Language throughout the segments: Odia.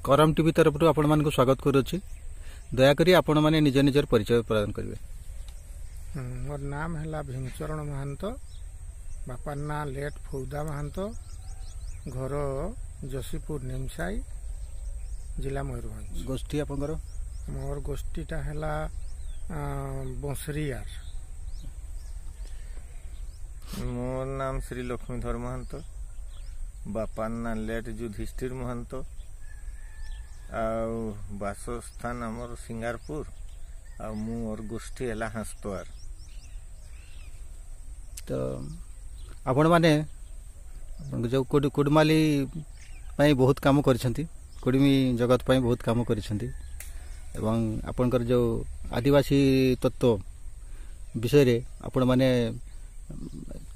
କରମ ଟିଭି ତରଫରୁ ଆପଣମାନଙ୍କୁ ସ୍ୱାଗତ କରୁଅଛି। ଦୟାକରି ଆପଣମାନେ ନିଜ ନିଜର ପରିଚୟ ପ୍ରଦାନ କରିବେ। ମୋର ନାମ ହେଲା ଭୀମଚରଣ ମହାନ୍ତ, ବାପାର ନାଁ ଲେଟ୍ ଫୌଦା ମହାନ୍ତ, ଘର ଯଶୀପୁର ନିମସାଇ, ଜିଲ୍ଲା ମୟୂରଭଞ୍ଜ। ଗୋଷ୍ଠୀ ଆପଣଙ୍କର? ମୋର ଗୋଷ୍ଠୀଟା ହେଲା ବଂଶରିଆର। ମୋର ନାମ ଶ୍ରୀ ଲକ୍ଷ୍ମୀଧର ମହାନ୍ତ, ବାପାର ନାଁ ଲେଟ୍ ଯୁଧିଷ୍ଠିର ମହାନ୍ତ, ଆଉ ବାସସ୍ଥାନ ଆମର ସିଙ୍ଗାରପୁର, ଆଉ ମୋର ଗୋଷ୍ଠୀ ହେଲା ହାଁସତୁଆର। ତ ଆପଣମାନେ ଯେଉଁ କୁଡ଼ୁମାଲି ପାଇଁ ବହୁତ କାମ କରିଛନ୍ତି, କୁଡ଼ୁମି ଜଗତ ପାଇଁ ବହୁତ କାମ କରିଛନ୍ତି ଏବଂ ଆପଣଙ୍କର ଯେଉଁ ଆଦିବାସୀ ତତ୍ତ୍ୱ ବିଷୟରେ ଆପଣମାନେ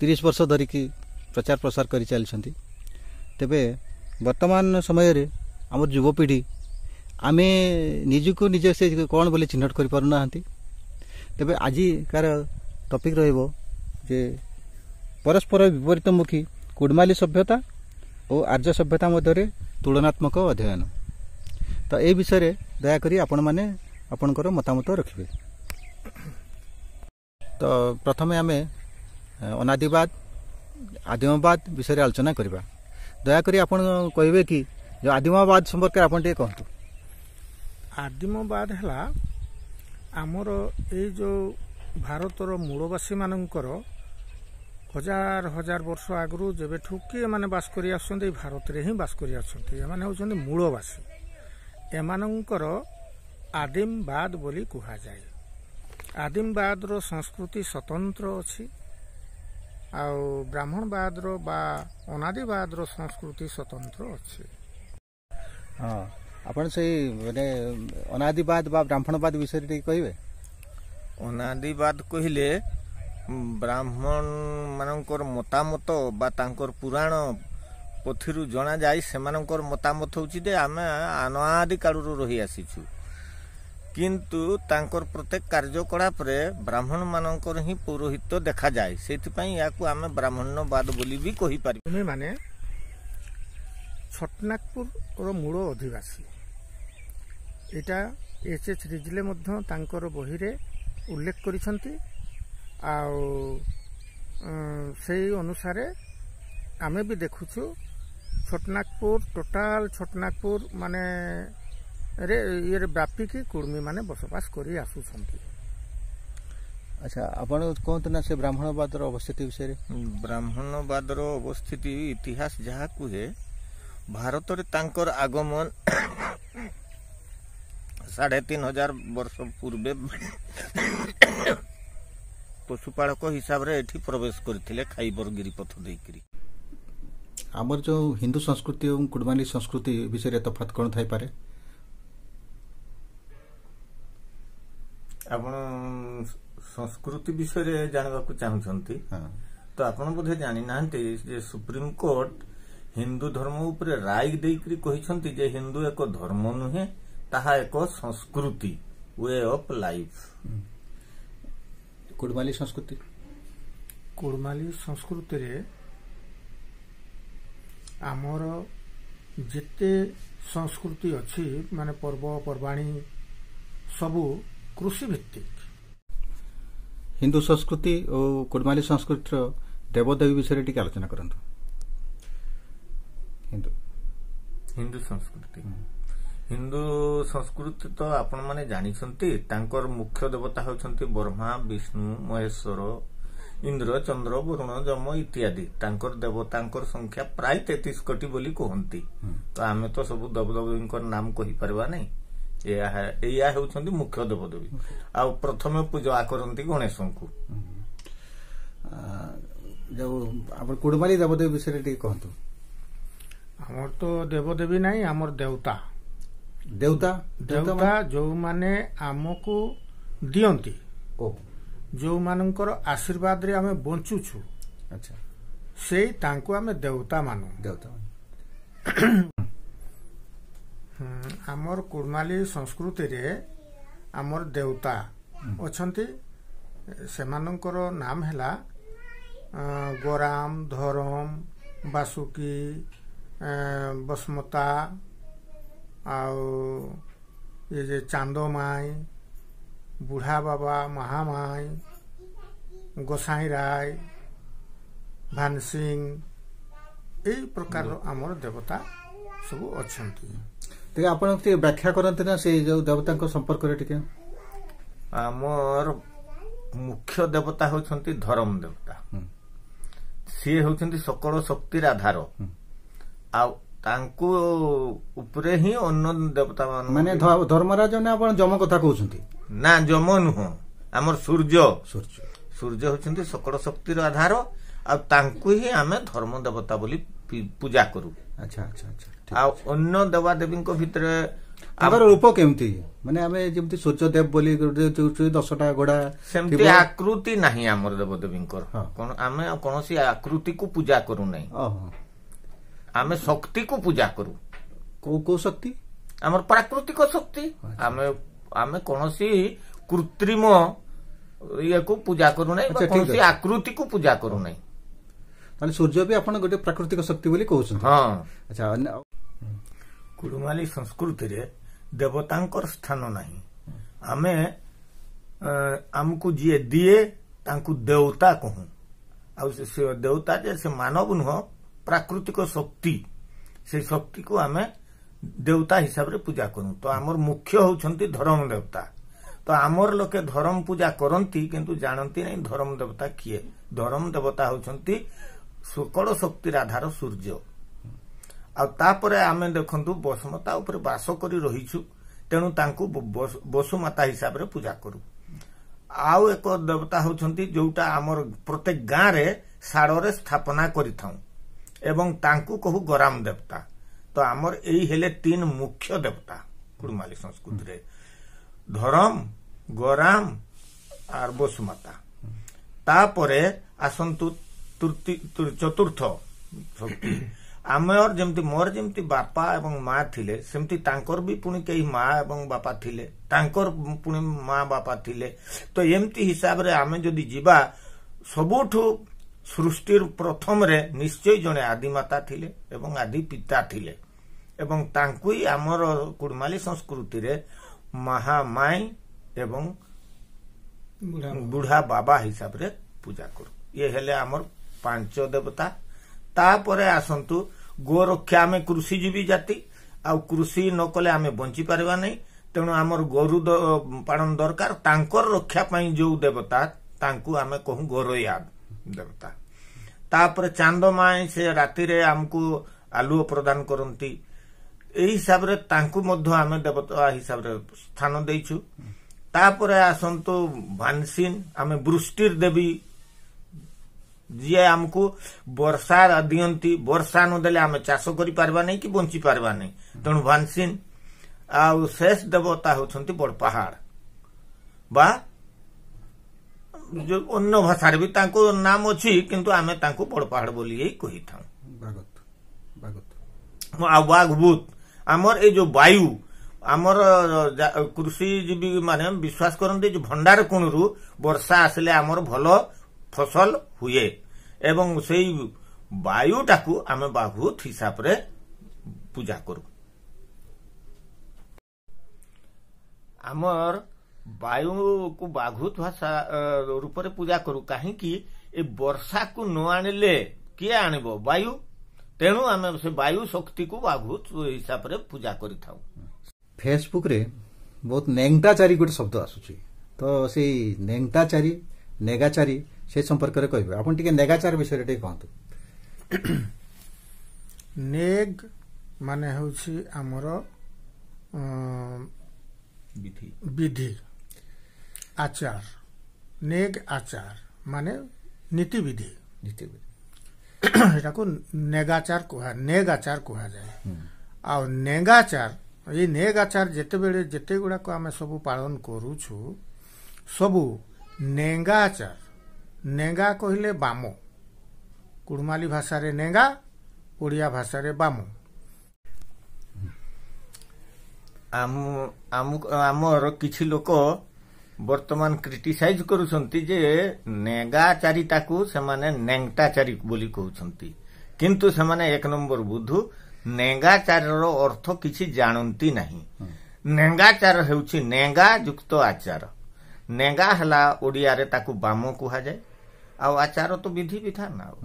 30 ବର୍ଷ ଧରିକି ପ୍ରଚାର ପ୍ରସାର କରି ଚାଲିଛନ୍ତି। ତେବେ ବର୍ତ୍ତମାନ ସମୟରେ ଆମର ଯୁବପିଢ଼ି ଆମେ ନିଜକୁ ନିଜେ ସେ କ'ଣ ବୋଲି ଚିହ୍ନଟ କରିପାରୁନାହାନ୍ତି। ତେବେ ଆଜିକାର ଟପିକ୍ ରହିବ ଯେ ପରସ୍ପର ବିପରୀତମୁଖୀ କୁଡ଼ୁମାଲି ସଭ୍ୟତା ଓ ଆର୍ଯ୍ୟ ସଭ୍ୟତା ମଧ୍ୟରେ ତୁଳନାତ୍ମକ ଅଧ୍ୟୟନ। ତ ଏହି ବିଷୟରେ ଦୟାକରି ଆପଣମାନେ ଆପଣଙ୍କର ମତାମତ ରଖିବେ। ତ ପ୍ରଥମେ ଆମେ ଅନାଦିବାଦ, ଆଦିମବାଦ ବିଷୟରେ ଆଲୋଚନା କରିବା। ଦୟାକରି ଆପଣ କହିବେ କି ଯେଉଁ ଆଦିମବାଦ ସମ୍ପର୍କରେ ଆପଣ ଟିକେ କୁହନ୍ତୁ। ଆଦିମବାଦ ହେଲା ଆମର ଏଇ ଯେଉଁ ଭାରତର ମୂଳବାସୀମାନଙ୍କର ହଜାର ହଜାର ବର୍ଷ ଆଗରୁ ଯେବେଠୁ କି ଏମାନେ ବାସ କରି ଆସୁଛନ୍ତି, ଏଇ ଭାରତରେ ହିଁ ବାସ କରି ଆସୁଛନ୍ତି। ଏମାନେ ହେଉଛନ୍ତି ମୂଳବାସୀ। ଏମାନଙ୍କର ଆଦିମବାଦ ବୋଲି କୁହାଯାଏ। ଆଦିମବାଦର ସଂସ୍କୃତି ସ୍ୱତନ୍ତ୍ର ଅଛି, ଆଉ ବ୍ରାହ୍ମଣବାଦର ବା ଅନାଦିବାଦର ସଂସ୍କୃତି ସ୍ୱତନ୍ତ୍ର ଅଛି। ହଁ, ଆପଣ ସେଇ ମାନେ ଅନାଦିବାଦ ବା ବ୍ରାହ୍ମଣବାଦ ବିଷୟରେ ଟିକେ କହିବେ। ଅନାଦିବାଦ କହିଲେ ବ୍ରାହ୍ମଣ ମାନଙ୍କର ମତାମତ ବା ତାଙ୍କର ପୁରାଣ ପୋଥିରୁ ଜଣାଯାଏ, ସେମାନଙ୍କର ମତାମତ ହେଉଛି ଯେ ଆମେ ଅନାଦି କାଳରୁ ରହି ଆସିଛୁ, କିନ୍ତୁ ତାଙ୍କର ପ୍ରତ୍ୟେକ କାର୍ଯ୍ୟକଳାପରେ ବ୍ରାହ୍ମଣମାନଙ୍କର ହିଁ ପୌରୋହିତ୍ୟ ଦେଖାଯାଏ। ସେଇଥିପାଇଁ ଏହାକୁ ଆମେ ବ୍ରାହ୍ମଣ୍ୟବାଦ ବୋଲି ବି କହିପାରିବା। ତୁମେମାନେ ଛଟନାଗପୁରର ମୂଳ ଅଧିବାସୀ। ଏଇଟା ଏଚ୍ ଏଚ୍ ରିଜଲେ ମଧ୍ୟ ତାଙ୍କର ବହିରେ ଉଲ୍ଲେଖ କରିଛନ୍ତି। ଆଉ ସେଇ ଅନୁସାରେ ଆମେ ବି ଦେଖୁଛୁ ଛୋଟନାଗପୁର, ଟୋଟାଲ ଛୋଟନାଗପୁର ମାନେ ରେ ଇଏରେ ବ୍ୟାପିକି କୁର୍ମୀ ମାନେ ବସବାସ କରି ଆସୁଛନ୍ତି। ଆଚ୍ଛା, ଆପଣ କୁହନ୍ତୁ ନା ସେ ବ୍ରାହ୍ମଣବାଦର ଅବସ୍ଥିତି ବିଷୟରେ। ବ୍ରାହ୍ମଣବାଦର ଅବସ୍ଥିତି ଇତିହାସ ଯାହା କୁହେ, ଭାରତରେ ତାଙ୍କର ଆଗମନ 3500 ବର୍ଷ ପୂର୍ବେ ପଶୁପାଳକ ହିସାବରେ ଏଠି ପ୍ରବେଶ କରିଥିଲେ ଖାଇବର ଗିରିପଥ ଦେଇକରି। ଆମର ଯେଉଁ ହିନ୍ଦୁ ସଂସ୍କୃତି ଏବଂ କୁଡ଼ୁମାଲି ସଂସ୍କୃତି ବିଷୟରେ ତଫାତ କ'ଣ ଥାଇପାରେ? ଆପଣ ସଂସ୍କୃତି ବିଷୟରେ ଜାଣିବାକୁ ଚାହୁଁଛନ୍ତି ତ ଆପଣ ବୋଧେ ଜାଣିନାହାନ୍ତି ଯେ ସୁପ୍ରିମକୋର୍ଟ ହିନ୍ଦୁ ଧର୍ମ ଉପରେ ରାୟ ଦେଇକରି କହିଛନ୍ତି ଯେ ହିନ୍ଦୁ ଏକ ଧର୍ମ ନୁହେଁ, ତାହା ଏକ ସଂସ୍କୃତି, we of life. Kudumali ସଂସ୍କୃତି? କୁଡ଼ୁମାଲି ସଂସ୍କୃତିରେ ଆମର ଯେତେ ସଂସ୍କୃତି ଅଛି, ମାନେ ପର୍ବପର୍ବାଣୀ ସବୁ କୃଷି ଭିତ୍ତିକ। ହିନ୍ଦୁ ସଂସ୍କୃତି ଓ କୁଡ଼ୁମାଲି ସଂସ୍କୃତିର ଦେବଦେବୀ ବିଷୟରେ ଟିକେ ଆଲୋଚନା କରନ୍ତୁ। ହିନ୍ଦୁ ସଂସ୍କୃତି, ହିନ୍ଦୁ ସଂସ୍କୃତି ତ ଆପଣମାନେ ଜାଣିଛନ୍ତି, ତାଙ୍କର ମୁଖ୍ୟ ଦେବତା ହେଉଛନ୍ତି ବ୍ରହ୍ମା, ବିଷ୍ଣୁ, ମହେଶ୍ୱର, ଇନ୍ଦ୍ର, ଚନ୍ଦ୍ର, ବରୁଣ, ଯମ ଇତ୍ୟାଦି। ତାଙ୍କର ଦେବତାଙ୍କର ସଂଖ୍ୟା ପ୍ରାୟ 33 କୋଟି ବୋଲି କୁହନ୍ତି। ତ ଆମେ ତ ସବୁ ଦେବଦେବୀଙ୍କର ନାମ କହିପାରିବା ନାହିଁ। ଏଇଆ ହେଉଛନ୍ତି ମୁଖ୍ୟ ଦେବଦେବୀ। ଆଉ ପ୍ରଥମେ ପୂଜା କରନ୍ତି ଗଣେଶଙ୍କୁ। ଯୋଉ ଆପଣ କୁଡ଼ୁମାଲି ଦେବଦେବୀ ବିଷୟରେ ଟିକେ କୁହନ୍ତୁ। ଆମର ତ ଦେବଦେବୀ ନାହିଁ, ଆମର ଦେଉତା। ଦେଉତା? ଦେଉତା ଯୋଉମାନେ ଆମକୁ ଦିଅନ୍ତି, ଯୋଉମାନଙ୍କର ଆଶୀର୍ବାଦରେ ଆମେ ବଞ୍ଚୁଛୁ, ଆଚ୍ଛା, ସେଇ ତାଙ୍କୁ ଆମେ ଦେଉତା ମାନୁ। ଦେଉତା। ଆମର କୁଡ଼ୁମାଲି ସଂସ୍କୃତିରେ ଆମର ଦେଉତା ଅଛନ୍ତି। ସେମାନଙ୍କର ନାମ ହେଲା ଗୋରାମ, ଧରମ, ବାସୁକି, ବସ୍ମତା, ଆଉ ଏ ଯେ ଚାନ୍ଦ ମାଇଁ, ବୁଢ଼ା ବାବା, ମହାମାଇ, ଗୋସାଇଁ ରାୟ, ଭାନସିଂ, ଏଇ ପ୍ରକାରର ଆମର ଦେବତା ସବୁ ଅଛନ୍ତି। ଟିକେ ଆପଣ ଟିକେ ବ୍ୟାଖ୍ୟା କରନ୍ତି ନା ସେଇ ଯୋଉ ଦେବତାଙ୍କ ସମ୍ପର୍କରେ ଟିକେ। ଆମର ମୁଖ୍ୟ ଦେବତା ହେଉଛନ୍ତି ଧରମ ଦେବତା। ସିଏ ହେଉଛନ୍ତି ସକଳ ଶକ୍ତିର ଆଧାର, ଆଉ ତାଙ୍କୁ ଉପରେ ହିଁ ଅନ୍ୟ ଦେବତା। ମାନେ ଧର୍ମରାଜ ନା ଆପଣ ଯମ କଥା କହୁଛନ୍ତି? ନା, ଯମ ନୁହଁ, ଆମର ସୂର୍ଯ୍ୟ। ସୂର୍ଯ୍ୟ ହେଉଛନ୍ତି ସକଳ ଶକ୍ତିର ଆଧାର, ଆଉ ତାଙ୍କୁ ହିଁ ଆମେ ଧର୍ମ ଦେବତା ବୋଲି ପୂଜା କରୁ। ଆଚ୍ଛା ଆଚ୍ଛା ଆଚ୍ଛା ଆଉ ଅନ୍ୟ ଦେବାଦେବୀଙ୍କ ଭିତରେ ତାଙ୍କର ରୂପ କେମିତି? ମାନେ ଆମେ ଯେମିତି ସୂର୍ଯ୍ୟଦେବ ବୋଲି ଗୋଟେ 10ଟା ଘୋଡା, ସେମିତି ଆକୃତି ନାହିଁ ଆମର ଦେବଦେବୀଙ୍କର। କଣ ଆମେ କୌଣସି ଆକୃତିକୁ ପୂଜା କରୁନାହିଁ, ଆମେ ଶକ୍ତିକୁ ପୂଜା କରୁ। କୋଉ କୋଉ ଶକ୍ତି? ଆମର ପ୍ରାକୃତିକ ଶକ୍ତି। ଆମେ କୌଣସି କୃତ୍ରିମ ଇଏକୁ ପୂଜା କରୁନାହିଁ ବା କୌଣସି ଆକୃତିକୁ ପୂଜା କରୁନାହିଁ। ତାହେଲେ ସୂର୍ଯ୍ୟ ବି ଆପଣ ଗୋଟେ ପ୍ରାକୃତିକ ଶକ୍ତି ବୋଲି କହୁଛନ୍ତି? ହଁ। ଆଚ୍ଛା। କୁଡ଼ୁମାଲି ସଂସ୍କୃତିରେ ଦେବତାଙ୍କର ସ୍ଥାନ ନାହିଁ। ଆମେ ଆମକୁ ଯିଏ ଦିଏ ତାଙ୍କୁ ଦେଉତା କହୁ, ଆଉ ସେ ଦେଉତା ଯେ ସେ ମାନବ ନୁହଁ, ପ୍ରାକୃତିକ ଶକ୍ତି। ସେଇ ଶକ୍ତିକୁ ଆମେ ଦେଉତା ହିସାବରେ ପୂଜା କରୁ। ତ ଆମର ମୁଖ୍ୟ ହଉଛନ୍ତି ଧରମ ଦେବତା। ତ ଆମର ଲୋକେ ଧରମ ପୂଜା କରନ୍ତି, କିନ୍ତୁ ଜାଣନ୍ତି ନାହିଁ ଧରମ ଦେବତା କିଏ। ଧରମ ଦେବତା ହଉଛନ୍ତି ସକଳ ଶକ୍ତିର ଆଧାର ସୂର୍ଯ୍ୟ। ଆଉ ତାପରେ ଆମେ ଦେଖନ୍ତୁ ବସୁମତା ଉପରେ ବାସ କରି ରହିଛୁ, ତେଣୁ ତାଙ୍କୁ ବସୁମାତା ହିସାବରେ ପୂଜା କରୁ। ଆଉ ଏକ ଦେବତା ହଉଛନ୍ତି ଯୋଉଟା ଆମର ପ୍ରତ୍ୟେକ ଗାଁରେ ଶାଳରେ ସ୍ଥାପନା କରିଥାଉ, ଏବଂ ତାଙ୍କୁ କହୁ ଗରାମ ଦେବତା। ତ ଆମର ଏଇ ହେଲେ 3 ମୁଖ୍ୟ ଦେବତା କୁଡ଼ୁମାଲି ସଂସ୍କୃତିରେ, ଧରମ, ଗରାମ ଆର୍ ବସୁମାତା। ତାପରେ ଆସନ୍ତୁ ଚତୁର୍ଥ ଶକ୍ତି। ଆମର ଯେମିତି ମୋର ଯେମିତି ବାପା ଏବଂ ମା ଥିଲେ, ସେମିତି ତାଙ୍କର ବି ପୁଣି କେହି ମା ଏବଂ ବାପା ଥିଲେ, ତାଙ୍କର ପୁଣି ମା ବାପା ଥିଲେ। ତ ଏମିତି ହିସାବରେ ଆମେ ଯଦି ଯିବା, ସବୁଠୁ ସୃଷ୍ଟିର ପ୍ରଥମରେ ନିଶ୍ଚୟ ଜଣେ ଆଦିମାତା ଥିଲେ ଏବଂ ଆଦି ପିତା ଥିଲେ, ଏବଂ ତାଙ୍କୁ ହିଁ ଆମର କୁଡ଼ୁମାଲି ସଂସ୍କୃତିରେ ମହାମାଇ ଏବଂ ବୁଢ଼ା ବାବା ହିସାବରେ ପୂଜା କରୁ। ଇଏ ହେଲେ ଆମର 5 ଦେବତା। ତାପରେ ଆସନ୍ତୁ ଗୋରକ୍ଷା। ଆମେ କୃଷିଜୀବୀ ଜାତି, ଆଉ କୃଷି ନ କଲେ ଆମେ ବଞ୍ଚି ପାରିବା ନାହିଁ, ତେଣୁ ଆମର ଗୋରୁ ପାଳନ ଦରକାର। ତାଙ୍କର ରକ୍ଷା ପାଇଁ ଯୋଉ ଦେବତା, ତାଙ୍କୁ ଆମେ କହୁ ଗୋରୟା ଦେବତା। ତାପରେ ଚାନ୍ଦ ମାଇଁ, ସେ ରାତିରେ ଆମକୁ ଆଲୁଅ ପ୍ରଦାନ କରନ୍ତି। ଏଇ ହିସାବରେ ତାଙ୍କୁ ମଧ୍ୟ ଆମେ ଦେବତା ହିସାବରେ ସ୍ଥାନ ଦେଇଛୁ। ତାପରେ ଆସନ୍ତୁ ଭାନସିନ, ଆମେ ବୃଷ୍ଟିର ଦେବୀ, ଯିଏ ଆମକୁ ବର୍ଷା ଦିଅନ୍ତି। ବର୍ଷା ନଦେଲେ ଆମେ ଚାଷ କରିପାରିବା ନାହିଁ କି ବଞ୍ଚି ପାରିବା ନାହିଁ, ତେଣୁ ଭାନସିନ। ଆଉ ଶେଷ ଦେବତା ହେଉଛନ୍ତି ବଡ଼ ପାହାଡ଼, ବା ଯୋଉ ଅନ୍ୟ ଭାଷାରେ ବି ତାଙ୍କ ନାମ ଅଛି, କିନ୍ତୁ ଆମେ ତାଙ୍କୁ ବଡ଼ ପାହାଡ଼ ବୋଲି ହିଁ କହିଥାଉ। ଆଉ ବାଘଭୂତ, ଆମର ଏଇ ଯୋଉ ବାୟୁ, ଆମର କୃଷିଜୀବୀ ମାନେ ବିଶ୍ୱାସ କରନ୍ତି ଯେ ଭଣ୍ଡାର କୋଣରୁ ବର୍ଷା ଆସିଲେ ଆମର ଭଲ ଫସଲ ହୁଏ, ଏବଂ ସେଇ ବାୟୁଟାକୁ ଆମେ ବାଘଭୂତ ହିସାବରେ ପୂଜା କରୁ। ଆମର ବାୟୁକୁ ବାଘୁତ ଭାଷା ରୂପରେ ପୂଜା କରୁ, କାହିଁକି ଏ ବର୍ଷାକୁ ନ ଆଣିଲେ କିଏ ଆଣିବ? ବାୟୁ। ତେଣୁ ଆମେ ସେ ବାୟୁ ଶକ୍ତିକୁ ବାଘୁତ ହିସାବରେ ପୂଜା କରିଥାଉ। ଫେସବୁକରେ ବହୁତ ନେଙ୍ଗଟାଚାରୀ ଗୋଟେ ଶବ୍ଦ ଆସୁଛି, ତ ସେଇ ନେଙ୍ଗଟାଚାରୀ, ନେଗାଚାରୀ ସେ ସମ୍ପର୍କରେ କହିବେ ଆପଣ ଟିକେ। ନେଗାଚାର ବିଷୟରେ ଟିକେ କୁହନ୍ତୁ। ନେଗ ମାନେ ହେଉଛି ଆମର ବିଧି, ଆଚାର। ନେଗ ଆଚାର ମାନେ ନୀତିବିଧି, ଏଟାକୁ ନେଗାଚାର କୁହା, ନେଗାଚାର କୁହାଯାଏ। ଆଉ ନେଗାଚାର, ଏଇ ନେଗାଚାର ଯେତେବେଳେ ଯେତେ ଗୁଡ଼ାକ ଆମେ ସବୁ ପାଳନ କରୁଛୁ, ସବୁ ନେଙ୍ଗାଚାର। ନେଙ୍ଗା କହିଲେ ବାମ, କୁଡ଼ୁମାଲି ଭାଷାରେ ନେଙ୍ଗା, ଓଡ଼ିଆ ଭାଷାରେ ବାମ। ଆମର କିଛି ଲୋକ ବର୍ତ୍ତମାନ କ୍ରିଟିସାଇଜ କରୁଛନ୍ତି ଯେ ନେଗାଚାରିତାକୁ ସେମାନେ ନେଙ୍ଗଟାଚାରୀ ବୋଲି କହୁଛନ୍ତି, କିନ୍ତୁ ସେମାନେ 1 ନମ୍ବର ବୁଧୁ। ନେଙ୍ଗାଚାରର ଅର୍ଥ କିଛି ଜାଣନ୍ତି ନାହିଁ। ନେଙ୍ଗାଚାର ହେଉଛି ନେଙ୍ଗା ଯୁକ୍ତ ଆଚାର। ନେଙ୍ଗା ହେଲା ଓଡ଼ିଆରେ ତାକୁ ବାମ କୁହାଯାଏ, ଆଉ ଆଚାର ତ ବିଧି ବିଧାନ। ଆଉ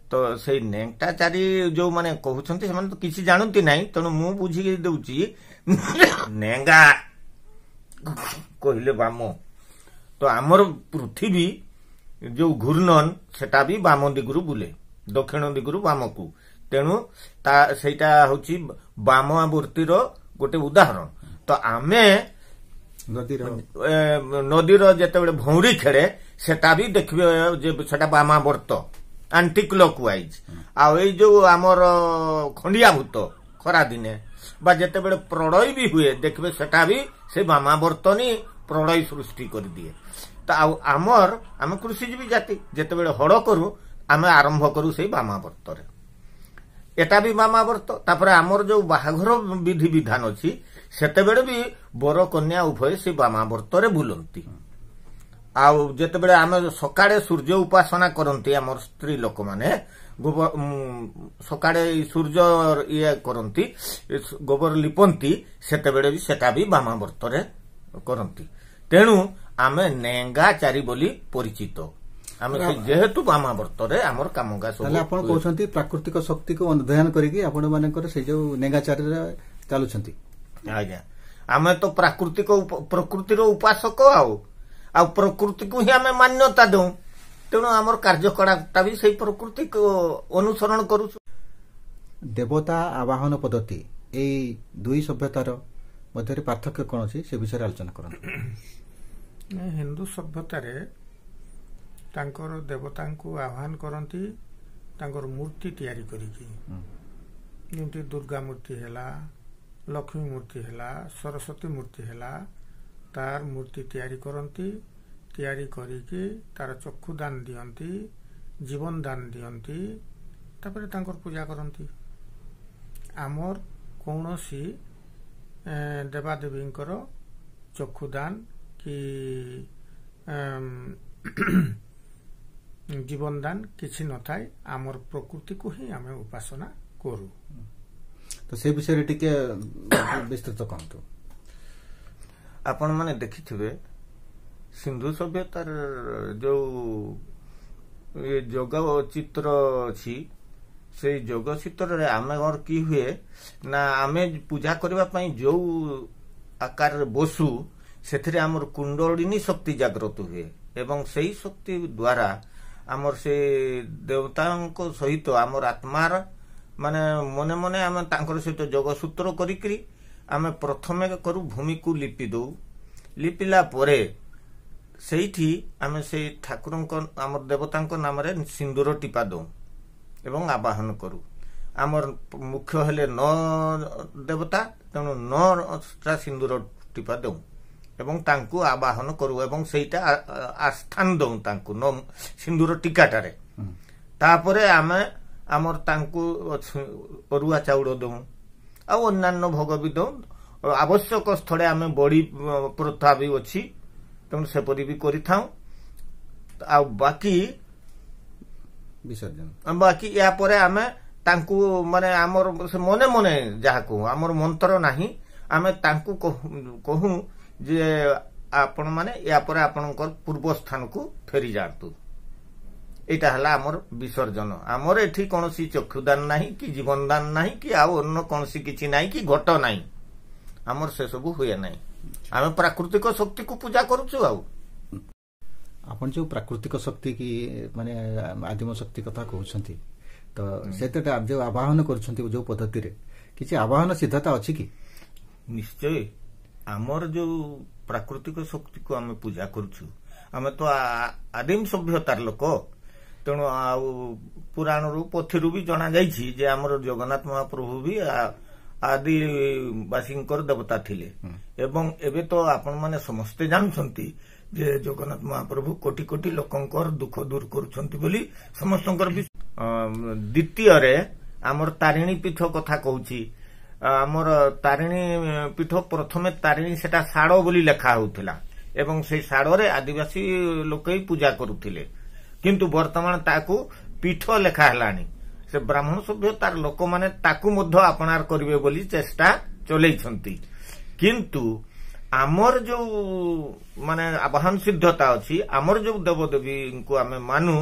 ତ ସେଇ ନେଙ୍ଗାଚାରୀ ଯୋଉମାନେ କହୁଛନ୍ତି ସେମାନେ ତ କିଛି ଜାଣନ୍ତି ନାହିଁ। ତେଣୁ ମୁଁ ବୁଝିକି ଦଉଛି, ନେଙ୍ଗା କହିଲେ ବାମ। ତ ଆମର ପୃଥିବୀ ଯୋଉ ଘୂର୍ଣ୍ଣନ ସେଟା ବି ବାମ ଦିଗରୁ ବୁଲେ, ଦକ୍ଷିଣ ଦିଗରୁ ବାମକୁ। ତେଣୁ ତା ସେଇଟା ହଉଛି ବାମାବର୍ତ୍ତୀର ଗୋଟେ ଉଦାହରଣ। ତ ଆମେ ନଦୀର ଯେତେବେଳେ ଭଉଁରୀ ଖେଳେ ସେଟା ବି ଦେଖିବେ ଯେ ସେଟା ବାମାବର୍ତ୍ତ, ଆଣ୍ଟି କ୍ଲକ୍ ୱାଇଜ। ଆଉ ଏଇ ଯୋଉ ଆମର ଖଣ୍ଡିଆ ଭୂତ ଖରା ଦିନେ ବା ଯେତେବେଳେ ପ୍ରଳୟ ବି ହୁଏ ଦେଖିବେ ସେଟା ବି ସେ ବାମାବର୍ତ୍ତନୀ ପ୍ରଳୟ ସୃଷ୍ଟି କରିଦିଏ। ତ ଆଉ ଆମର ଆମେ କୃଷିଜୀବୀ ଜାତି, ଯେତେବେଳେ ହଳ କରୁ ଆମେ ଆରମ୍ଭ କରୁ ସେଇ ବାମାବର୍ତ୍ତରେ, ଏଟା ବି ବାମାବର୍ତ୍ତ। ତାପରେ ଆମର ଯୋଉ ବାହାଘର ବିଧି ବିଧାନ ଅଛି ସେତେବେଳେ ବି ବର କନ୍ୟା ଉଭୟ ସେ ବାମାବର୍ତ୍ତରେ ବୁଲନ୍ତି। ଆଉ ଯେତେବେଳେ ଆମେ ସକାଳେ ସୂର୍ଯ୍ୟ ଉପାସନା କରନ୍ତି ଆମର ସ୍ତ୍ରୀ ଲୋକମାନେ, ଗୋବର ସକାଳେ ସୂର୍ଯ୍ୟ ଇଏ କରନ୍ତି, ଗୋବର ଲିପନ୍ତି, ସେତେବେଳେ ବି ସେଟା ବି ବାମାବର୍ତ୍ତରେ କରନ୍ତି। ତେଣୁ ଆମେ ନେଙ୍ଗାଚାରୀ ବୋଲି ପରିଚିତ। ଆମେ ଯେହେତୁ ବାମାବର୍ତ୍ତରେ ଆମର କାମ। ତାହେଲେ ଆପଣ କହୁଛନ୍ତି ପ୍ରାକୃତିକ ଶକ୍ତିକୁ ଅନୁଧ୍ୟାନ କରିକି ଆପଣ ମାନଙ୍କର ସେଇ ଯୋଉ ନେଙ୍ଗାଚାରୀରେ ଚାଲୁଛନ୍ତି। ଆଜ୍ଞା, ଆମେ ତ ପ୍ରାକୃତିକ ପ୍ରକୃତିର ଉପାସକ, ଆଉ ଆଉ ପ୍ରକୃତିକୁ ହିଁ ଆମେ ମାନ୍ୟତା ଦଉ। ତେଣୁ ଆମର କାର୍ଯ୍ୟକଳାପଟା ବି ସେଇ ପ୍ରକୃତିକୁ ଅନୁସରଣ କରୁଛୁ। ଦେବତା ଆବାହନ ପଦ୍ଧତି ଏଇ ଦୁଇ ସଭ୍ୟତାର ମଧ୍ୟରେ ପାର୍ଥକ୍ୟ କଣ ଅଛି ସେ ବିଷୟରେ ଆଲୋଚନା କରନ୍ତୁ। ହିନ୍ଦୁ ସଭ୍ୟତାରେ ତାଙ୍କର ଦେବତାଙ୍କୁ ଆହ୍ୱାନ କରନ୍ତି ତାଙ୍କର ମୂର୍ତ୍ତି ତିଆରି କରିକି, ଯେମିତି ଦୁର୍ଗା ମୂର୍ତ୍ତି ହେଲା, ଲକ୍ଷ୍ମୀ ମୂର୍ତ୍ତି ହେଲା, ସରସ୍ୱତୀ ମୂର୍ତ୍ତି ହେଲା, ତାର ମୂର୍ତ୍ତି ତିଆରି କରନ୍ତି। ତିଆରି କରିକି ତାର ଚକ୍ଷୁଦାନ ଦିଅନ୍ତି, ଜୀବନ ଦାନ ଦିଅନ୍ତି, ତାପରେ ତାଙ୍କର ପୂଜା କରନ୍ତି। ଆମର କୌଣସି ଦେବାଦେବୀଙ୍କର ଚକ୍ଷୁଦାନ କି ଜୀବନଦାନ କିଛି ନଥାଏ। ଆମର ପ୍ରକୃତିକୁ ହିଁ ଆମେ ଉପାସନା କରୁ। ତ ସେ ବିଷୟରେ ଟିକେ ବିସ୍ତୃତ କହନ୍ତୁ। ଆପଣମାନେ ଦେଖିଥିବେ ସିନ୍ଧୁ ସଭ୍ୟତାର ଯୋଉ ଯୋଗ ଚିତ୍ର ଅଛି, ସେଇ ଯୋଗ ଚିତ୍ରରେ ଆମେ କଣ କି ହୁଏ ନା, ଆମେ ପୂଜା କରିବା ପାଇଁ ଯୋଉ ଆକାରରେ ବସୁ ସେଥିରେ ଆମର କୁଣ୍ଡଳିନୀ ଶକ୍ତି ଜାଗ୍ରତ ହୁଏ, ଏବଂ ସେଇ ଶକ୍ତି ଦ୍ୱାରା ଆମର ସେ ଦେବତାଙ୍କ ସହିତ ଆମର ଆତ୍ମାର ମାନେ ମନେ ମନେ ଆମେ ତାଙ୍କର ସହିତ ଯୋଗସୂତ୍ର କରିକିରି ଆମେ ପ୍ରଥମେ କରୁ ଭୂମିକୁ ଲିପି ଦଉ। ଲିପିଲା ପରେ ସେଇଠି ଆମେ ସେଇ ଠାକୁରଙ୍କ ଆମର ଦେବତାଙ୍କ ନାମରେ ସିନ୍ଦୁର ଟିପା ଦଉ ଏବଂ ଆବାହନ କରୁ। ଆମର ମୁଖ୍ୟ ହେଲେ 9 ଦେବତା, ତେଣୁ 9ଟା ସିନ୍ଦୁର ଟିପା ଦଉ ଏବଂ ତାଙ୍କୁ ଆବାହନ କରୁ, ଏବଂ ସେଇଟା ଆସ୍ଥାନ ଦଉ ତାଙ୍କୁ ସିନ୍ଦୁର ଟିକାଟାରେ। ତାପରେ ଆମେ ଆମର ତାଙ୍କୁ ଅରୁଆ ଚାଉଳ ଦଉ ଆଉ ଅନ୍ୟାନ୍ୟ ଭୋଗ ବି ଦଉ। ଆବଶ୍ୟକ ସ୍ଥଳେ ଆମେ ବଡ଼ି ପ୍ରଥା ବି ଅଛି, ତେଣୁ ସେପରି ବି କରିଥାଉ। ଆଉ ବାକି ବିସର୍ଜନ, ବାକି ୟା ପରେ ଆମେ ତାଙ୍କୁ ମାନେ ଆମର ସେ ମନେ ମନେ ଯାହା କହୁ, ଆମର ମନ୍ତ୍ର ନାହିଁ, ଆମେ ତାଙ୍କୁ କହୁ ଯେ ଆପଣମାନେ ୟା ପରେ ଆପଣଙ୍କର ପୂର୍ବ ସ୍ଥାନକୁ ଫେରି ଯାଆନ୍ତୁ। ଏଇଟା ହେଲା ଆମର ବିସର୍ଜନ। ଆମର ଏଠି କୌଣସି ଚକ୍ଷୁଦାନ ନାହିଁ କି ଜୀବନଦାନ ନାହିଁ କି ଆଉ ଅନ୍ୟ କୌଣସି କିଛି ନାହିଁ କି ଘଟ ନାହିଁ, ଆମର ସେସବୁ ହୁଏ ନାହିଁ। ଆମେ ପ୍ରାକୃତିକ ଶକ୍ତିକୁ ପୂଜା କରୁଛୁ। ଆଉ ଆପଣ ଯୋଉ ପ୍ରାକୃତିକ ଶକ୍ତି କି ମାନେ ଆଦିମ ଶକ୍ତି କଥା କହୁଛନ୍ତି, ତ ସେତେଟା ଯୋଉ ଆବାହନ କରୁଛନ୍ତି ଯୋଉ ପଦ୍ଧତିରେ କିଛି ଆବାହନ ସିଦ୍ଧତା ଅଛି କି? ନିଶ୍ଚୟ। ଆମର ଯୋଉ ପ୍ରାକୃତିକ ଶକ୍ତିକୁ ଆମେ ପୂଜା କରୁଛୁ, ଆମେ ତ ଆଦିମ ସଭ୍ୟତାର ଲୋକ, ତେଣୁ ଆଉ ପୁରାଣରୁ ପୋଥିରୁ ବି ଜଣାଯାଇଛି ଯେ ଆମର ଜଗନ୍ନାଥ ମହାପ୍ରଭୁ ବି ଆଦିବାସୀଙ୍କର ଦେବତା ଥିଲେ। ଏବଂ ଏବେ ତ ଆପଣମାନେ ସମସ୍ତେ ଜାଣୁଛନ୍ତି ଯେ ଜଗନ୍ନାଥ ମହାପ୍ରଭୁ କୋଟି କୋଟି ଲୋକଙ୍କର ଦୁଃଖ ଦୂର କରୁଛନ୍ତି ବୋଲି ସମସ୍ତଙ୍କର। ଦ୍ୱିତୀୟରେ ଆମର ତାରିଣୀ ପୀଠ କଥା କହୁଛି। ଆମର ତାରିଣୀ ପୀଠ ପ୍ରଥମେ ତାରିଣୀ ସେଟା ଷାଡ଼ ବୋଲି ଲେଖା ହଉଥିଲା, ଏବଂ ସେଇ ଷାଡ଼ରେ ଆଦିବାସୀ ଲୋକେ ହିଁ ପୂଜା କରୁଥିଲେ। କିନ୍ତୁ ବର୍ତ୍ତମାନ ତାକୁ ପୀଠ ଲେଖା ହେଲାଣି। ସେ ବ୍ରାହ୍ମଣ ସଭ୍ୟତାର ଲୋକମାନେ ତାକୁ ମଧ୍ୟ ଆପଣାର କରିବେ ବୋଲି ଚେଷ୍ଟା ଚଲେଇଛନ୍ତି। କିନ୍ତୁ ଆମର ଯୋଉ ମାନେ ଆବାହନ ସିଦ୍ଧତା ଅଛି, ଆମର ଯୋଉ ଦେବଦେବୀଙ୍କୁ ଆମେ ମାନୁ,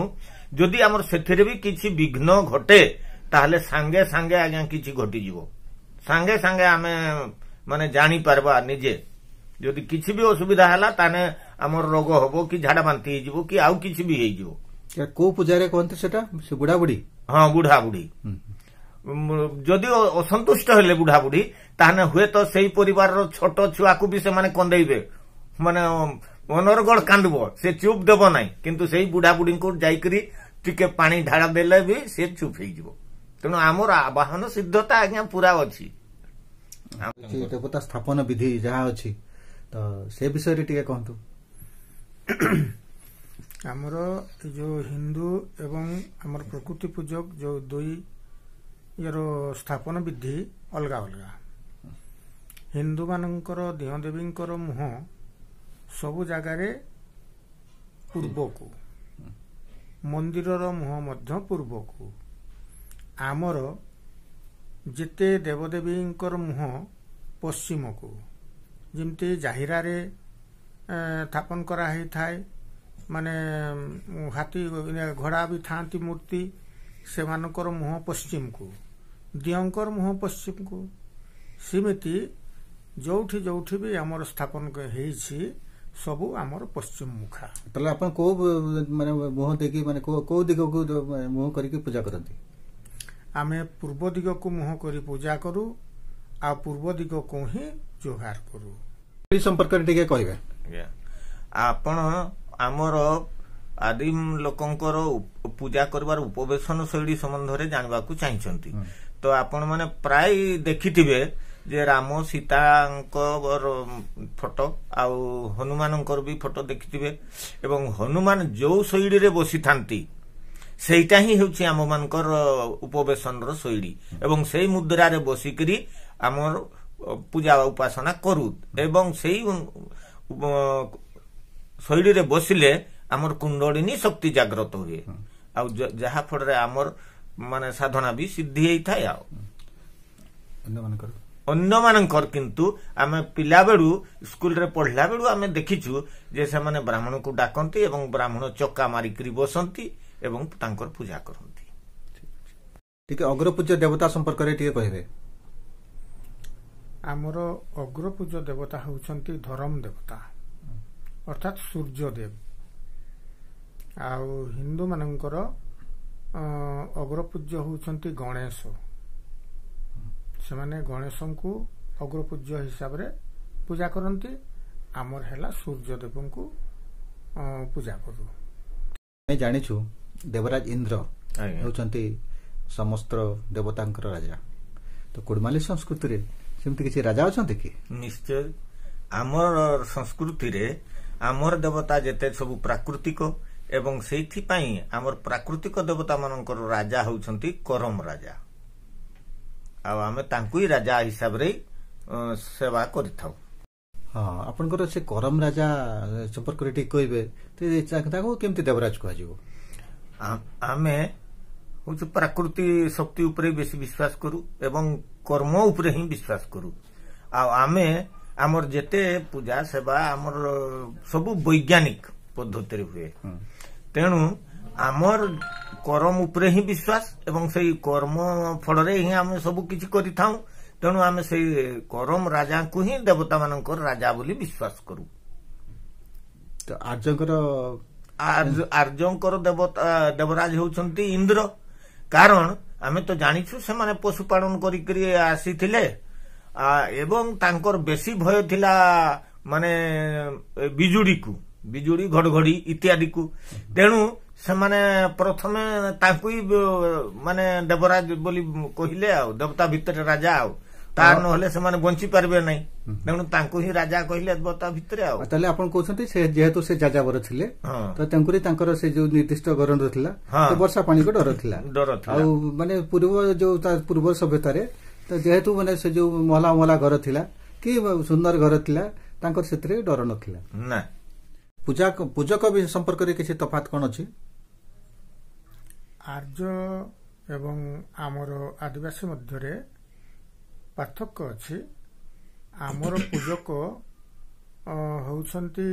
ଯଦି ଆମର ସେଥିରେ ବି କିଛି ବିଘ୍ନ ଘଟେ ତାହେଲେ ସାଙ୍ଗେ ସାଙ୍ଗେ ଆଜ୍ଞା କିଛି ଘଟିଯିବ। ସାଙ୍ଗେ ସାଙ୍ଗେ ଆମେ ମାନେ ଜାଣିପାରିବା ନିଜେ। ଯଦି କିଛି ବି ଅସୁବିଧା ହେଲା ତାହେଲେ ଆମର ରୋଗ ହବ କି ଝାଡା ବାନ୍ତି ହେଇଯିବ କି ଆଉ କିଛି ବି ହେଇଯିବ। କୋଉ ପୂଜାରେ କହନ୍ତି ସେଟା? ସେ ବୁଢା ବୁଢୀ? ହଁ, ବୁଢା ବୁଢୀ ଯଦି ଅସନ୍ତୁଷ୍ଟ ହେଲେ ବୁଢା ବୁଢୀ, ତାହେଲେ ହୁଏତ ସେଇ ପରିବାରର ଛୋଟ ଛୁଆକୁ ବି ସେମାନେ କନ୍ଦେଇବେ, ମାନେ ଅନର୍ଗଳ କାନ୍ଦିବ, ସେ ଚୁପ୍ ଦେବ ନାହିଁ। କିନ୍ତୁ ସେଇ ବୁଢା ବୁଢୀଙ୍କୁ ଯାଇକରି ଟିକେ ପାଣି ଢାଳା ଦେଲେ ବି ସେ ଚୁପ୍ ହେଇଯିବ। ତେଣୁ ଆମର ଆବାହନ ସିଦ୍ଧତା ଆଜ୍ଞା ପୁରା ଅଛି। ଦେବତା ସ୍ଥାପନ ବିଧି ଯାହା ଅଛି ତ ସେ ବିଷୟରେ ଟିକେ କୁହନ୍ତୁ। ଆମର ଏ ଯୋଉ ହିନ୍ଦୁ ଏବଂ ଆମର ପ୍ରକୃତି ପୂଜକ ଯୋଉ ଦୁଇ ଇଏର ସ୍ଥାପନ ବିଧି ଅଲଗା ଅଲଗା। ହିନ୍ଦୁମାନଙ୍କର ଦିଅଁ ଦେବୀଙ୍କର ମୁହଁ ସବୁ ଜାଗାରେ ପୂର୍ବକୁ, ମନ୍ଦିରର ମୁହଁ ମଧ୍ୟ ପୂର୍ବକୁ। ଆମର ଯେତେ ଦେବଦେବୀଙ୍କର ମୁହଁ ପଶ୍ଚିମକୁ, ଯେମିତି ଜାହିରାରେ ସ୍ଥାପନ କରାହେଇଥାଏ, ମାନେ ହାତୀ ଘୋଡ଼ା ବି ଥାଆନ୍ତି ମୂର୍ତ୍ତି, ସେମାନଙ୍କର ମୁହଁ ପଶ୍ଚିମକୁ, ଦିଅଙ୍କର ମୁହଁ ପଶ୍ଚିମକୁ। ସେମିତି ଯୋଉଠି ଯୋଉଠି ବି ଆମର ସ୍ଥାପନ ହେଇଛି ସବୁ ଆମର ପଶ୍ଚିମ ମୁଖା। ତାହେଲେ ଆପଣ କୋଉ ମାନେ ମୁହଁ ଦେଇକି, ମାନେ କୋଉ ଦିଗକୁ ମୁହଁ କରିକି ପୂଜା କରନ୍ତି? ଆମେ ପୂର୍ବ ଦିଗକୁ ମୁହଁ କରି ପୂଜା କରୁ ଆଉ ପୂର୍ବ ଦିଗକୁ ହିଁ ଜୁହାର କରୁ। ଏ ସମ୍ପର୍କରେ ଟିକେ କହିବେ। ଆପଣ ଆମର ଆଦିମ ଲୋକଙ୍କର ପୂଜା କରିବାର ଉପବେଶନ ଶୈଳୀ ସମ୍ବନ୍ଧରେ ଜାଣିବାକୁ ଚାହିଁଛନ୍ତି ତ ଆପଣମାନେ ପ୍ରାୟ ଦେଖିଥିବେ ଯେ ରାମ ସୀତାଙ୍କ ଫଟୋ ଆଉ ହନୁମାନଙ୍କର ବି ଫଟୋ ଦେଖିଥିବେ। ଏବଂ ହନୁମାନ ଯୋଉ ଶୈଳୀରେ ବସିଥାନ୍ତି ସେଇଟା ହିଁ ହେଉଛି ଆମମାନଙ୍କର ଉପବେଶନର ଶୈଳୀ, ଏବଂ ସେଇ ମୁଦ୍ରାରେ ବସିକରି ଆମର ପୂଜା ଉପାସନା କରୁ। ଏବଂ ସେଇ ଶୈଳୀରେ ବସିଲେ ଆମର କୁଣ୍ଡଳିନୀ ଶକ୍ତି ଜାଗ୍ରତ ହୁଏ, ଆଉ ଯାହା ଫଳରେ ଆମର ମାନେ ସାଧନା ବି ସିଦ୍ଧି ହେଇଥାଏ। ଆଉ ଅନ୍ୟମାନଙ୍କର କିନ୍ତୁ ଆମେ ପିଲାବେଳୁ ସ୍କୁଲରେ ପଢିଲା ବେଳୁ ଆମେ ଦେଖିଛୁ ଯେ ସେମାନେ ବ୍ରାହ୍ମଣକୁ ଡାକନ୍ତି ଏବଂ ବ୍ରାହ୍ମଣ ଚକା ମାରିକରି ବସନ୍ତି ଏବଂ ତାଙ୍କର ପୂଜା କରନ୍ତି। ଟିକେ ଅଗ୍ରପୂଜ୍ୟ ଦେବତା ସମ୍ପର୍କରେ ଟିକେ କହିବେ। ଆମର ଅଗ୍ରପୂଜ୍ୟ ଦେବତା ହେଉଛନ୍ତି ଧରମ ଦେବତା, ଅର୍ଥାତ୍ ସୂର୍ଯ୍ୟଦେବ। ଆଉ ହିନ୍ଦୁମାନଙ୍କର ଅଗ୍ରପୂଜ୍ୟ ହେଉଛନ୍ତି ଗଣେଶ। ସେମାନେ ଗଣେଶଙ୍କୁ ଅଗ୍ରପୂଜ୍ୟ ହିସାବରେ ପୂଜା କରନ୍ତି। ଆମର ହେଲା ସୂର୍ଯ୍ୟଦେବଙ୍କୁ ପୂଜା କରୁ। ଆମେ ଜାଣିଛୁ ଦେବରାଜ ଇନ୍ଦ୍ର ହେଉଛନ୍ତି ସମସ୍ତ ଦେବତାଙ୍କର ରାଜା। ତ କୁଡ଼ମାଲି ସଂସ୍କୃତିରେ ସେମିତି କିଛି ରାଜା ଅଛନ୍ତି କି? ନିଶ୍ଚୟ। ଆମର ସଂସ୍କୃତିରେ ଆମର ଦେବତା ଯେତେ ସବୁ ପ୍ରାକୃତିକ, ଏବଂ ସେଇଥିପାଇଁ ଆମର ପ୍ରାକୃତିକ ଦେବତା ମାନଙ୍କର ରାଜା ହେଉଛନ୍ତି କରମ ରାଜା, ଆଉ ଆମେ ତାଙ୍କୁ ହିଁ ରାଜା ହିସାବରେ ସେବା କରିଥାଉ। ହଁ, ଆପଣଙ୍କର ସେ କରମ ରାଜା ସମ୍ପର୍କରେ ଟିକେ କହିବେ, ତାଙ୍କୁ କେମିତି ଦେବରାଜ କୁହାଯିବ? ଆମେ ହଉଛି ପ୍ରାକୃତି ଶକ୍ତି ଉପରେ ବେଶୀ ବିଶ୍ୱାସ କରୁ ଏବଂ କର୍ମ ଉପରେ ହିଁ ବିଶ୍ୱାସ କରୁ। ଆଉ ଆମେ ଆମର ଯେତେ ପୂଜା ସେବା ଆମର ସବୁ ବୈଜ୍ଞାନିକ ପଦ୍ଧତିରେ ହୁଏ। ତେଣୁ ଆମର କର୍ମ ଉପରେ ହିଁ ବିଶ୍ୱାସ ଏବଂ ସେଇ କର୍ମ ଫଳରେ ହିଁ ଆମେ ସବୁ କିଛି କରିଥାଉ। ତେଣୁ ଆମେ ସେଇ କରମ ରାଜାଙ୍କୁ ହିଁ ଦେବତା ମାନଙ୍କର ରାଜା ବୋଲି ବିଶ୍ୱାସ କରୁ। ଆର୍ଯ୍ୟଙ୍କର ଦେବତା ଦେବରାଜ ହେଉଛନ୍ତି ଇନ୍ଦ୍ର। କାରଣ ଆମେ ତ ଜାଣିଛୁ ସେମାନେ ପଶୁପାଳନ କରିକରି ଆସିଥିଲେ, ଏବଂ ତାଙ୍କର ବେଶୀ ଭୟ ଥିଲା ମାନେ ବିଜୁଳିକୁ, ବିଜୁଳି ଘଡ଼ଘଡ଼ି ଇତ୍ୟାଦିକୁ। ତେଣୁ ସେମାନେ ପ୍ରଥମେ ତାଙ୍କୁ ହିଁ ମାନେ ଦେବରାଜ ବୋଲି କହିଲେ, ଆଉ ଦେବତା ଭିତରେ ରାଜା, ଆଉ ତା ନହେଲେ ସେମାନେ ବଞ୍ଚି ପାରିବେ ନାହିଁ। ତେଣୁ ତାଙ୍କୁ ହିଁ ରାଜା କହିଲେ ଦେବତା ଭିତରେ। ଆଉ ତାହେଲେ ଆପଣ କହୁଛନ୍ତି ସେ ଯେହେତୁ ସେ ଯାଯାବର ଥିଲେ ତ ତେଣୁକରି ତାଙ୍କର ସେ ଯୋଉ ନିର୍ଦ୍ଦିଷ୍ଟ ଗରଣ୍ଡ ଥିଲା, ବର୍ଷା ପାଣିକୁ ଡର ଥିଲା। ଆଉ ମାନେ ପୂର୍ବ ଯୋଉ ତା ପୂର୍ବ ସଭ୍ୟତାରେ ତ ଯେହେତୁ ମାନେ ସେ ଯୋଉ ମହଲା ମହଲା ଘର ଥିଲା କି ସୁନ୍ଦର ଘର ଥିଲା, ତାଙ୍କର ସେଥିରେ ଡର ନଥିଲା ନା। ପୂଜକ ସମ୍ପର୍କରେ କିଛି ତଫାତ କଣ ଅଛି? ଆର୍ଯ୍ୟ ଏବଂ ଆମର ଆଦିବାସୀ ମଧ୍ୟରେ ପାର୍ଥକ୍ୟ ଅଛି। ଆମର ପୂଜକ ହେଉଛନ୍ତି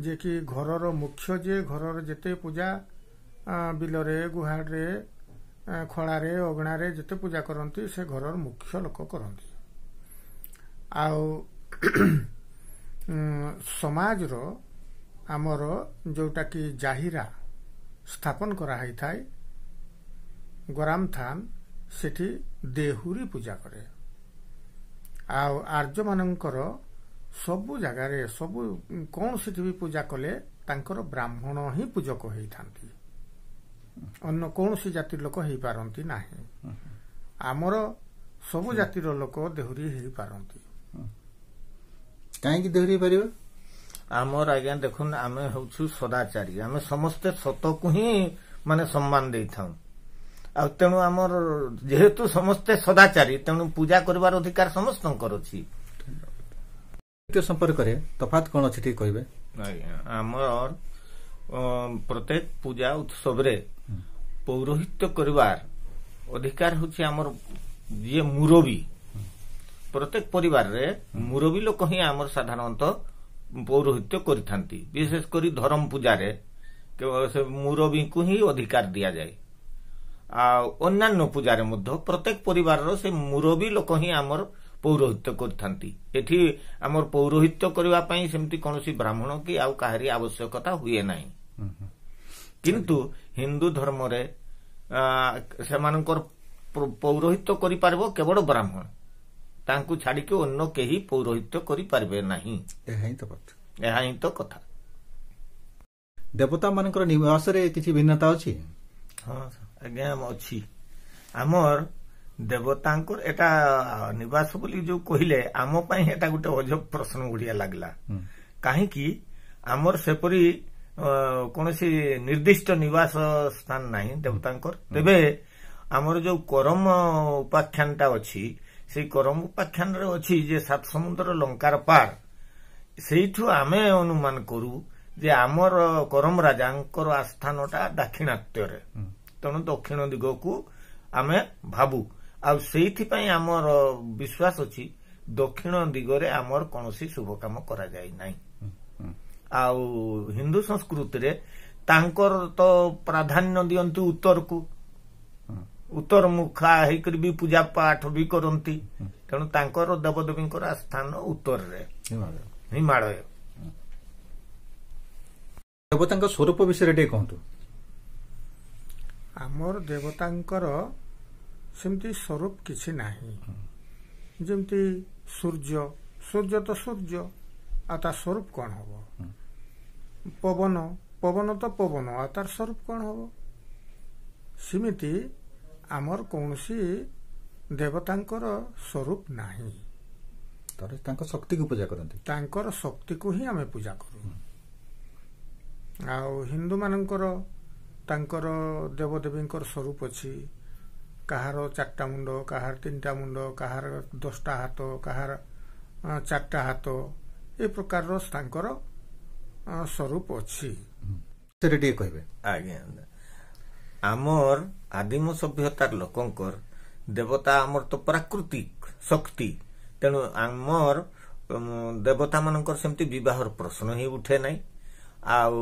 ଯିଏକି ଘରର ମୁଖ୍ୟ, ଯିଏ ଘରର ଯେତେ ପୂଜା ବିଲରେ, ଗୁହାଳରେ, ଖଳାରେ, ଅଗଣାରେ ଯେତେ ପୂଜା କରନ୍ତି ସେ ଘରର ମୁଖ୍ୟ ଲୋକ କରନ୍ତି। ଆଉ ସମାଜର ଆମର ଯୋଉଟାକି ଜାହିରା ସ୍ଥାପନ କରାହେଇଥାଏ ଗରାମ ଥାନ, ସେଠି ଦେହୁରୀ ପୂଜା କରେ। ଆଉ ଆର୍ଯ୍ୟମାନଙ୍କର ସବୁ ଜାଗାରେ ସବୁ କୌଣସିଠି ବି ପୂଜା କଲେ ତାଙ୍କର ବ୍ରାହ୍ମଣ ହିଁ ପୂଜକ ହେଇଥାନ୍ତି, ଅନ୍ୟ କୌଣସି ଜାତିର ଲୋକ ହେଇପାରନ୍ତି ନାହିଁ। ଆମର ସବୁ ଜାତିର ଲୋକ ଦେହୁରୀ ହେଇପାରନ୍ତି। କାହିଁକି ଦେହୁରୀ ହେଇପାରିବେ? ଆମର ଆଜ୍ଞା ଦେଖୁন, ଆମେ ହେଉଛୁ ସଦାଚାରୀ, ଆମେ ସମସ୍ତେ ସତକୁ ହିଁ ମାନେ ସମ୍ମାନ ଦେଇଥାଉ। ଆଉ ତେଣୁ ଆମର ଯେହେତୁ ସମସ୍ତେ ସଦାଚାରୀ, ତେଣୁ ପୂଜା କରିବାର ଅଧିକାର ସମସ୍ତଙ୍କର ଅଛି। ସମ୍ପର୍କରେ ତଫାତ କଣ ଅଛି ଟିକେ କହିବେ? ଆଜ୍ଞା, ଆମର ପ୍ରତ୍ୟେକ ପୂଜା ଉତ୍ସବରେ ପୌରୋହିତ୍ୟ କରିବାର ଅଧିକାର ହେଉଛି ଆମର ଯିଏ ମୁରବୀ। ପ୍ରତ୍ୟେକ ପରିବାରରେ ମୁରବୀ ଲୋକ ହିଁ ଆମର ସାଧାରଣତଃ ପୌରୋହିତ୍ୟ କରିଥାନ୍ତି। ବିଶେଷ କରି ଧରମ ପୂଜାରେ କେବଳ ସେ ମୁରବୀଙ୍କୁ ହିଁ ଅଧିକାର ଦିଆଯାଏ। ଆଉ ଅନ୍ୟାନ୍ୟ ପୂଜାରେ ମଧ୍ୟ ପ୍ରତ୍ୟେକ ପରିବାରର ସେ ମୁରବୀ ଲୋକ ହିଁ ଆମର ପୌରୋହିତ୍ୟ କରିଥାନ୍ତି। ଏଠି ଆମର ପୌରୋହିତ୍ୟ କରିବା ପାଇଁ ସେମିତି କୌଣସି ବ୍ରାହ୍ମଣ କି ଆଉ କାହାରି ଆବଶ୍ୟକତା ହୁଏ ନାହିଁ। କିନ୍ତୁ ହିନ୍ଦୁ ଧର୍ମରେ ସେମାନଙ୍କର ପୌରୋହିତ୍ୟ କରିପାରିବ କେବଳ ବ୍ରାହ୍ମଣ, ତାଙ୍କୁ ଛାଡିକି ଅନ୍ୟ କେହି ପୌରୋହିତ୍ୟ କରିପାରିବେ ନାହିଁ। ଏହା ହିଁ ତ କଥା। ଦେବତା ମାନଙ୍କର ନିବାସରେ କିଛି ଭିନ୍ନତା ଅଛି? ହଁ ଆଜ୍ଞା ଅଛି। ଆମର ଦେବତାଙ୍କର ଏଟା ନିବାସ ବୋଲି ଯୋଉ କହିଲେ, ଆମ ପାଇଁ ଏଟା ଗୋଟେ ଅଜବ ପ୍ରଶ୍ନ ଗୁଡିଆ ଲାଗିଲା। କାହିଁକି ଆମର ସେପରି କୌଣସି ନିର୍ଦ୍ଦିଷ୍ଟ ନିବାସ ସ୍ଥାନ ନାହିଁ ଦେବତାଙ୍କର। ତେବେ ଆମର ଯୋଉ କରମ ଉପାଖ୍ୟାନଟା ଅଛି, ସେଇ କରମ ଉପାଖ୍ୟାନରେ ଅଛି ଯେ ସାତ ସମୁଦ୍ର ଲଙ୍କାର ପାର, ସେଇଠୁ ଆମେ ଅନୁମାନ କରୁ ଯେ ଆମର କରମ ରାଜାଙ୍କର ଆସ୍ଥାନଟା ଦାକ୍ଷିଣାତ୍ୟରେ, ତେଣୁ ଦକ୍ଷିଣ ଦିଗକୁ ଆମେ ଭାବୁ। ଆଉ ସେଇଥିପାଇଁ ଆମର ବିଶ୍ୱାସ ଅଛି ଦକ୍ଷିଣ ଦିଗରେ ଆମର କୌଣସି ଶୁଭ କାମ କରାଯାଏ ନାହିଁ। ଆଉ ହିନ୍ଦୁ ସଂସ୍କୃତିରେ ତାଙ୍କର ତ ପ୍ରାଧାନ୍ୟ ଦିଅନ୍ତି ଉତ୍ତରକୁ, ଉତ୍ତର ମୁଖା ହେଇକରି ବି ପୂଜା ପାଠ ବି କରନ୍ତି। ତେଣୁ ତାଙ୍କର ଦେବଦେବୀଙ୍କର ସ୍ଥାନ ଉତ୍ତରରେ, ହିମାଳୟ। ଦେବତାଙ୍କ ସ୍ୱରୂପ ବିଷୟରେ ଟିକେ କୁହନ୍ତୁ। ଆମର ଦେବତାଙ୍କର ସେମିତି ସ୍ୱରୂପ କିଛି ନାହିଁ। ଯେମିତି ସୂର୍ଯ୍ୟ, ସୂର୍ଯ୍ୟ ତ ସୂର୍ଯ୍ୟ, ଆଉ ତା ସ୍ୱରୂପ କଣ ହବ? ପବନ, ପବନ ତ ପବନ, ଆଉ ତାର ସ୍ୱରୂପ କଣ ହବ? ସେମିତି ଆମର କୌଣସି ଦେବତାଙ୍କର ସ୍ୱରୂପ ନାହିଁ। ତାଙ୍କ ଶକ୍ତିକୁ ପୂଜା କରନ୍ତି, ତାଙ୍କର ଶକ୍ତିକୁ ହିଁ ଆମେ ପୂଜା କରୁ। ଆଉ ହିନ୍ଦୁମାନଙ୍କର ତାଙ୍କର ଦେବଦେବୀଙ୍କର ସ୍ୱରୂପ ଅଛି। କାହାର 4ଟା ମୁଣ୍ଡ, କାହାର 3ଟା ମୁଣ୍ଡ, କାହାର 10ଟା ହାତ, କାହାର 4ଟା ହାତ, ଏ ପ୍ରକାରର ତାଙ୍କର ସ୍ୱରୂପ ଅଛି। ଟିକେ କହିବେ ଆଜ୍ଞା। ଆମର ଆଦିମ ସଭ୍ୟତାର ଲୋକଙ୍କର ଦେବତା ଆମର ତ ପ୍ରାକୃତିକ ଶକ୍ତି, ତେଣୁ ଆମର ଦେବତା ମାନଙ୍କର ସେମିତି ବିବାହର ପ୍ରଶ୍ନ ହିଁ ଉଠେ ନାହିଁ। ଆଉ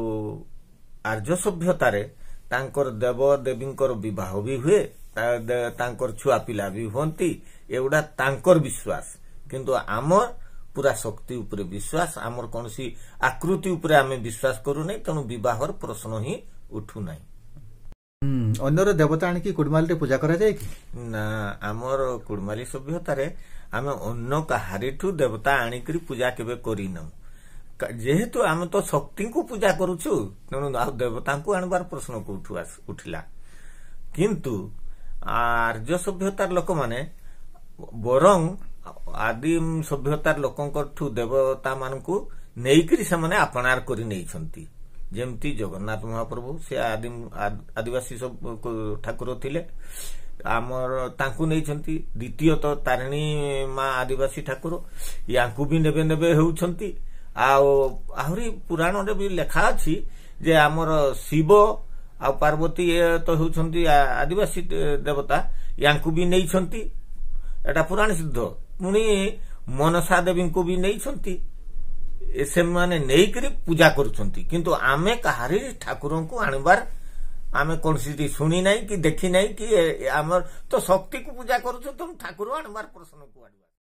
ଆର୍ଯ୍ୟ ସଭ୍ୟତାରେ ତାଙ୍କର ଦେବ ଦେବୀଙ୍କର ବିବାହ ବି ହୁଏ, ତାଙ୍କର ଛୁଆ ପିଲା ବି ହୁଅନ୍ତି, ଏଗୁଡ଼ା ତାଙ୍କର ବିଶ୍ୱାସ। କିନ୍ତୁ ଆମର ପୁରା ଶକ୍ତି ଉପରେ ବିଶ୍ୱାସ, ଆମର କୌଣସି ଆକୃତି ଉପରେ ଆମେ ବିଶ୍ୱାସ କରୁନାହିଁ, ତେଣୁ ବିବାହର ପ୍ରଶ୍ନ ହିଁ ଉଠୁନାହିଁ। ଅନ୍ୟର ଦେବତା ଆଣିକି କୁଡମାଲିରେ ପୂଜା କରାଯାଏ କି ନା? ଆମର କୁଡମାଲି ସଭ୍ୟତାରେ ଆମେ ଅନ୍ୟ କାହାରିଠୁ ଦେବତା ଆଣିକରି ପୂଜା କେବେ କରିନାହୁଁ। ଯେହେତୁ ଆମେ ତ ଶକ୍ତିଙ୍କୁ ପୂଜା କରୁଛୁ, ତେଣୁ ଆଉ ଦେବତାଙ୍କୁ ଆଣିବାର ପ୍ରଶ୍ନ କୋଉଠୁ ଉଠିଲା? କିନ୍ତୁ ଆର୍ଯ୍ୟ ସଭ୍ୟତାର ଲୋକମାନେ ବରଂ ଆଦିମ ସଭ୍ୟତାର ଲୋକଙ୍କଠୁ ଦେବତା ମାନଙ୍କୁ ନେଇକରି ସେମାନେ ଆପଣାର କରି ନେଇଛନ୍ତି। ଯେମିତି ଜଗନ୍ନାଥ ମହାପ୍ରଭୁ, ସେ ଆଦିବାସୀ ସବୁ ଠାକୁର ଥିଲେ ଆମର, ତାଙ୍କୁ ନେଇଛନ୍ତି। ଦ୍ୱିତୀୟତଃ ତାରିଣୀ ମା ଆଦିବାସୀ ଠାକୁର, ୟାଙ୍କୁ ବି ନେବେ ନେବେ ହେଉଛନ୍ତି। ଆଉ ଆହୁରି ପୁରାଣରେ ବି ଲେଖା ଅଛି ଯେ ଆମର ଶିବ ଆଉ ପାର୍ବତୀ ଏ ତ ହେଉଛନ୍ତି ଆଦିବାସୀ ଦେବତା, ୟାଙ୍କୁ ବି ନେଇଛନ୍ତି, ଏଟା ପୁରାଣ ସିଦ୍ଧ। ପୁଣି ମନସା ଦେବୀଙ୍କୁ ବି ନେଇଛନ୍ତି। ସେମାନେ ନେଇକରି ପୂଜା କରୁଛନ୍ତି, କିନ୍ତୁ ଆମେ କାହାରି ଠାକୁରଙ୍କୁ ଆଣିବାର ଆମେ କୌଣସି ଶୁଣି ନାହିଁ କି ଦେଖି ନାହିଁ କି ଆମର ତ ଶକ୍ତିକୁ ପୂଜା କରୁଛୁ, ତମ ଠାକୁର ଆଣିବାର ପ୍ରଶ୍ନ କୁଆଡୁ?